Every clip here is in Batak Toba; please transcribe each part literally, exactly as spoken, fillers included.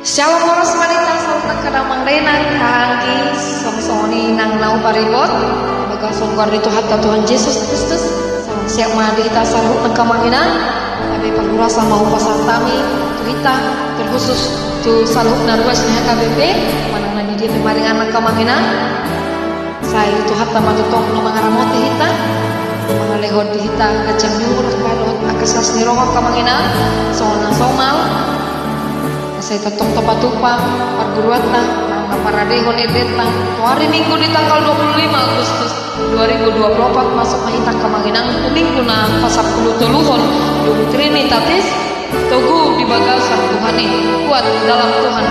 Syalom, horas ma di hita saluhutna angka damang dainang, haha anggi, songon i nang na huparibot, di bagasan goar ni Tuhanta Tuhan Jesus Kristus, salam sehat ma di hita saluhutna angka amang inang. Gabe parhorasan ma hupasahat hami tu hita, terkhusus tu saluhutna ruas ni H K B P, manang na di dia pe maringanan angka amang inang. Sai Tuhanta ma tongtong na mangaramoti hita, mangalehon di hita ganjang ni umur, dohot angka las ni roha angka amang inang, songon na somal. Sai tongtong tapatupa parguruanta, na paradehon endenta, tu ari Minggu di tanggal dua puluh lima Agustus dua ribu dua puluh empat, masuk ma hita angka amang inang tu Minggu na pasampulu toluhon, dung Trinitatis, togu di bagasan Tuhan i, kuat dalam Tuhan,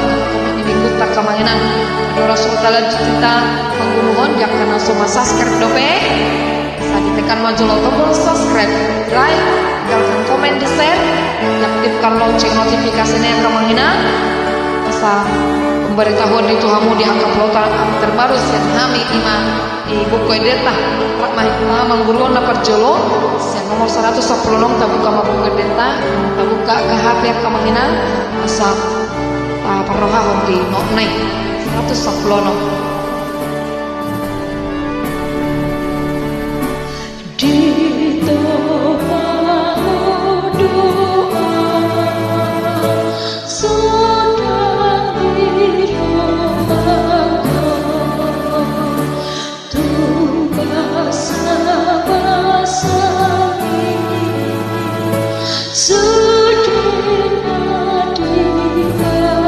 komitmen di Tuhan angka amang inang. Andorang so talanjut hita mangguruhon, di angka na so mansubscribe dope, sai ditekan ma jolo tombol subscribe, like, tinggalkan komen, di share, diaktifkan lonceng notifikasina angka amang inang, asa pemberitahuan ni tu hamu di angka plotar terbaru sian hami, ima di buku endenta. Rap ma hita mangguruhon na parjolo, sian nomor saratus sampulu onom, tabuka ma buku endenta, tabuka angka H P angka amang inang, asa taparrohahon di notna i. Saratus sampulu onom. Di tengah doa sedang dilombakan, tu basa-basa ini sejenak dibangun.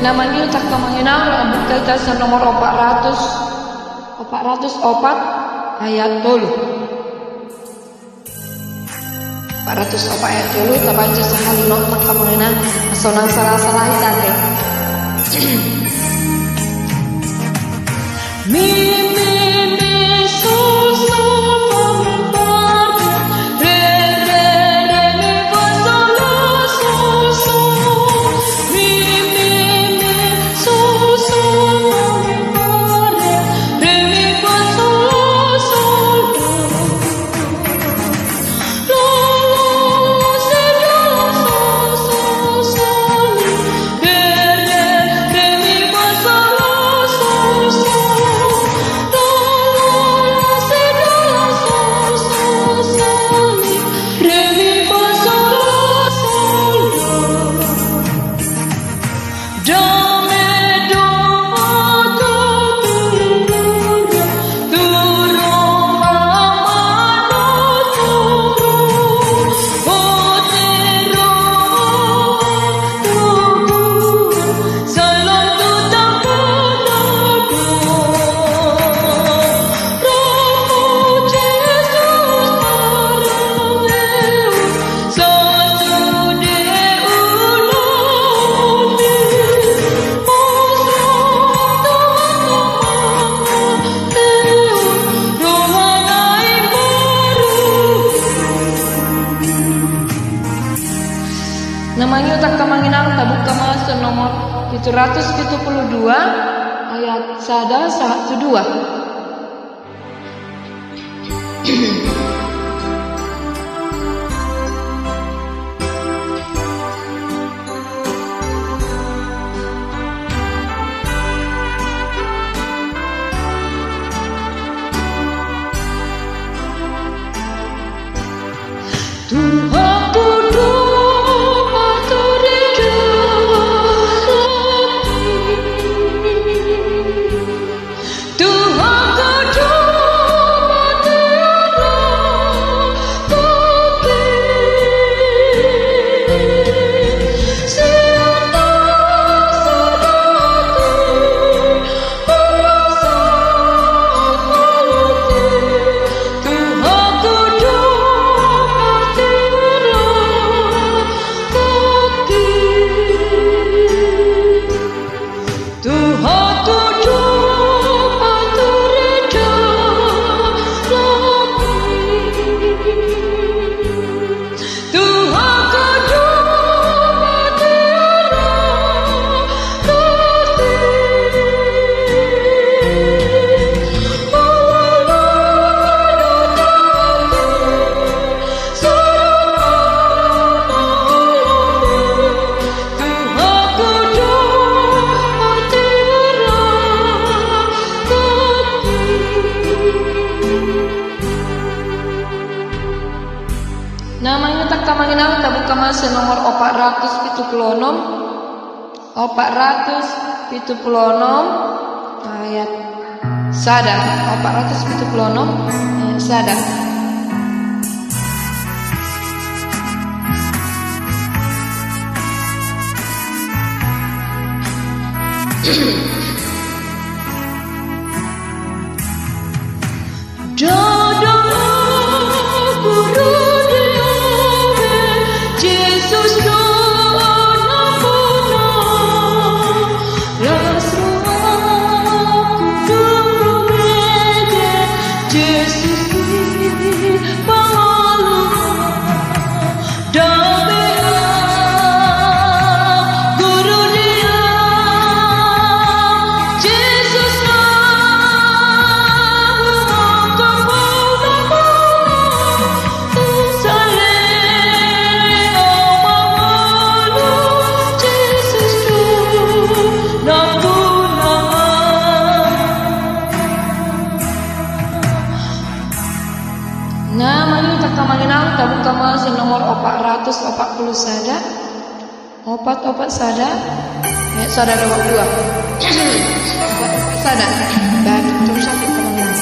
Na mangido angka amang inang, rap buka hita sian nomor opat ratus, opat ratus opat ayat tolu. Opat ratus opat ayat tolu, tabaca sahali notna angka amang inang, asa unang sala-sala hita ate. Na mangihuthon angka amang inang, tabuka ma sian nomor pitu ratus pitu pulu dua, ayat sada sahat tu dua. Na mangihuthon angka amang inang, tabuka ma sian nomor opat ratus pitu pulu onom. Opat ratus pitu pulu onom, ayat sada. Opat ratus pitu pulu onom, ayat sada. Na mangihuthon angka amang inang, tabuka ma sian nomor opat ratus opat pulu sada. Opat opat sada. Ayat sada dohot dua. Opat opat sada. Baik, terus aku terus.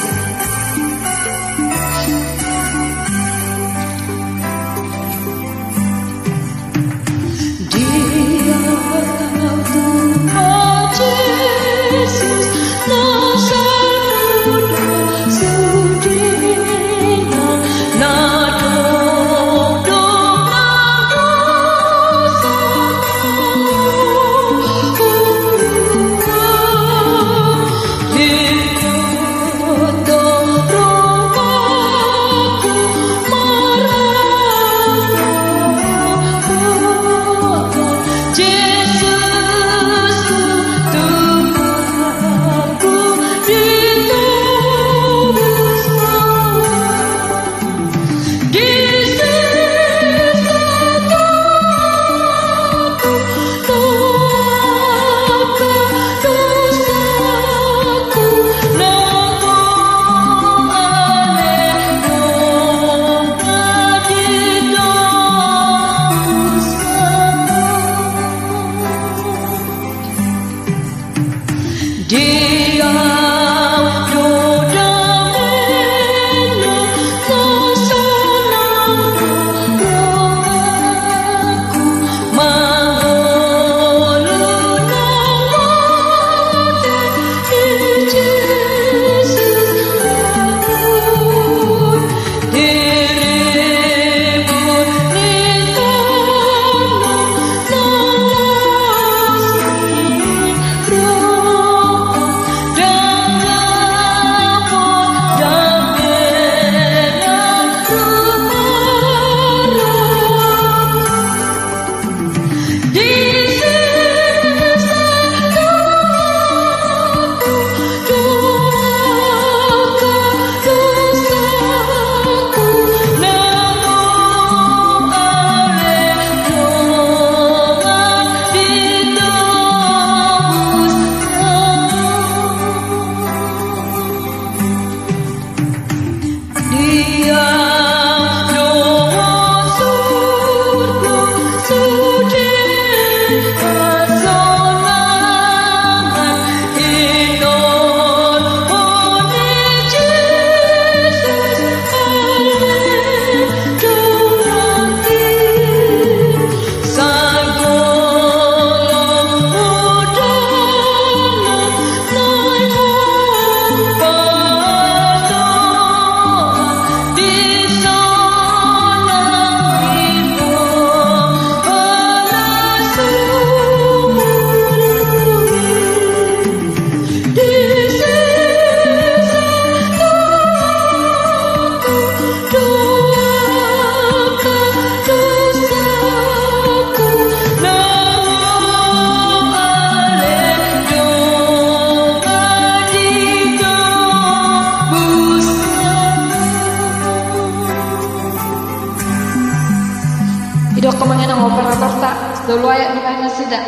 Operatorta, dua ayat dibaen nasida.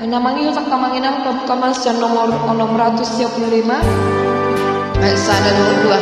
Na mangihut angka amang inang, buka ma sian nomor onom ratus sia pulu lima, ayat sada dohot dua.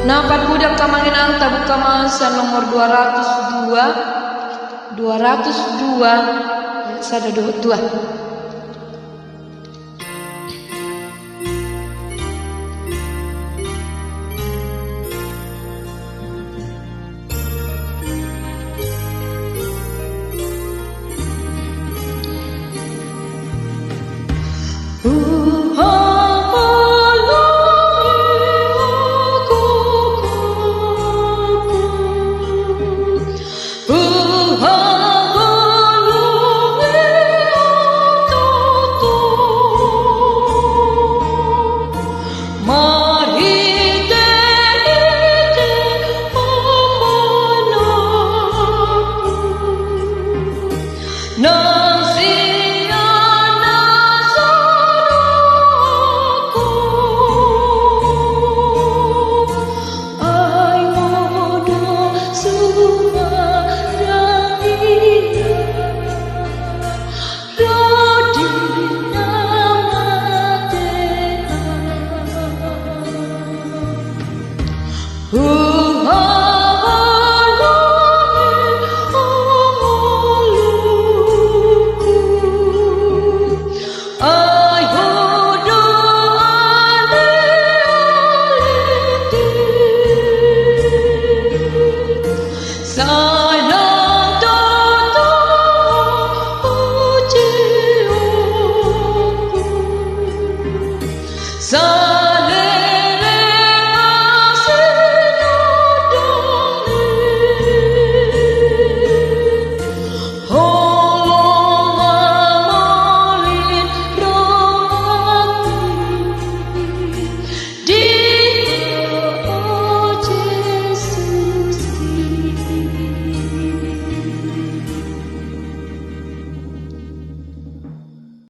Na patpudi angka amang inang, tabuka ma sian nomor dua ratus dua, dua ratus dua, sada dohot dua.